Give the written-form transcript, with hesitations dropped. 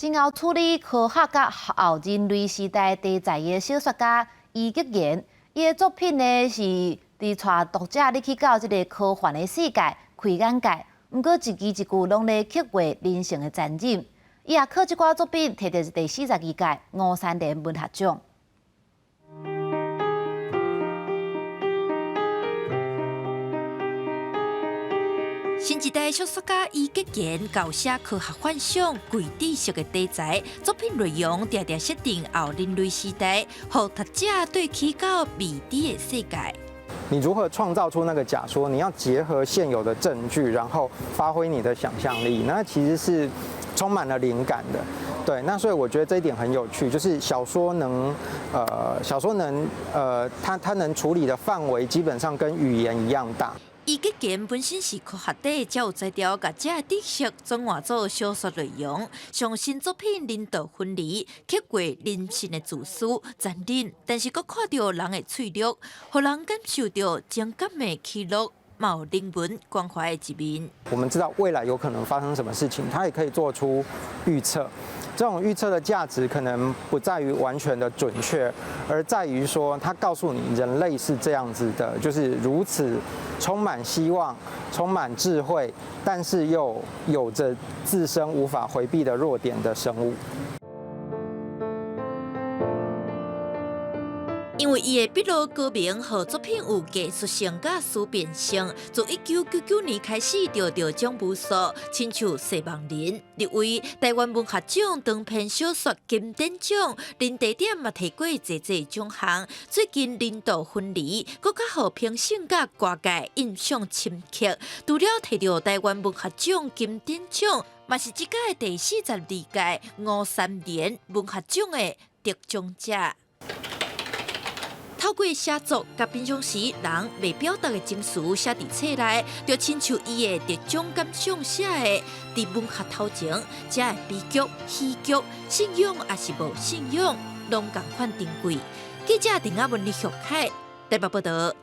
真𠢕處理科學佮後人類時代題材的小說家余吉賢，伊的作品呢是佇帶讀者入去到這个科幻的世界，開眼界。毋過一字一句攏咧刻畫人性的殘忍。伊也靠這寡作品提著第42屆吳三連文學獎。新一代小說家余吉賢𠢕寫科學幻想、詭知識的題材，作品內容定定設定後人類時代，予讀者對去到未知的世界。你如何創造出那個假說？你要結合現有的證據，然後發揮你的想象力，那其實是充滿了靈感的。對，那所以我覺得這一點很有趣，就是小說能，小說能，它能處理的範圍基本上跟語言一樣大。余吉賢本身是科學家，才有才調共這个知識轉換做小說內容。上新作品《人道分離》，刻畫人性的自私、殘忍，但是閣看著人的脆弱，予人感受著情感的起落，嘛有人文關懷的一面。我們知道未來有可能發生什麼事情，他也可以做出預測。這種預測的價值可能不在於完全的準確，而在於說，他告訴你人類是這樣子的，就是如此充滿希望、充滿智慧，但是又有着自身無法迴避的弱點的生物。因為伊的筆路高明，予作品有藝術性佮思辨性。自1999年開始就得獎無數，親像《細夢人》入圍台灣文學獎長篇小說金典獎，林地點嘛提過濟濟獎項。最近《人道分離》閣較予評審佮歌界印象深刻，除了提著台灣文學獎金典獎，嘛是這屆第42屆吳三連文學獎的得獎者。透過寫作，共平常時人袂表達的情緒寫佇冊內，就親像伊的得獎感想寫的，佇文學頭前，這个悲劇、喜劇、信仰抑是無信仰，攏仝款珍貴。記者鄧亞文、李玉凱台北報導。